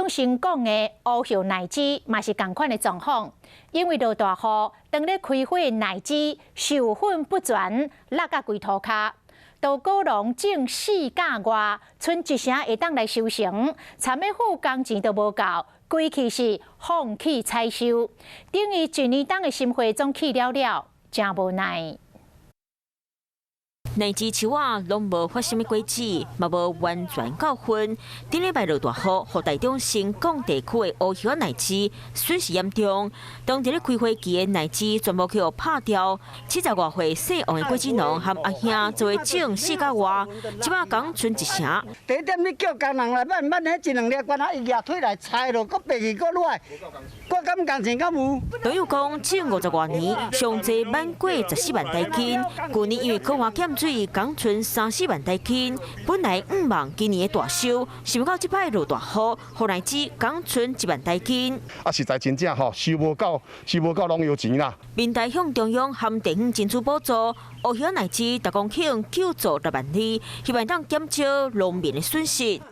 中新港的烏葉奶枝嘛是仝款的狀況，因為落大雨，當咧開花的奶枝授粉不全，落甲規塗跤。都果農種四甲外，賰一成會當來收成，參欲付工錢都無夠，規氣是放棄採收，等於一年當的心血總去了了，誠無奈。奶枝樹仔攏無發啥物果子，嘛無完全夠分。頂禮拜落大雨，予台中新港地區的烏葉奶枝損失嚴重。當佇咧開花期的奶枝全部去予拍掉。70外歲姓王的果子農和阿兄做伙種四甲外，這擺講賰一成。第一點你叫工人來挽挽彼一兩粒，關仔伊舉腿來拆落，閣白去閣落來，我感工錢敢有？農友講種50外年，上濟挽過14萬台斤。舊年因為高溫欠水，講賰三四萬台斤。本來向望今年的大收，想欲到這擺落大雨，予奶枝講賰1萬台斤。啊，實在真正吼，收無夠，收無夠農藥錢啦。民代向中央和地方爭取補助，烏葉奶枝逐公頃救助6萬里，希望當減少農民的損失。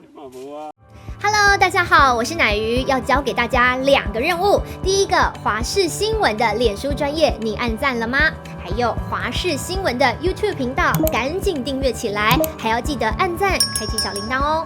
Hello，大家好，我是奶魚，要交給大家兩個任務。第一個，華視新聞的臉書專頁，你按讚了嗎？還有華視新聞的 YouTube 頻道，趕緊訂閱起來，還要記得按讚，開啟小鈴鐺哦。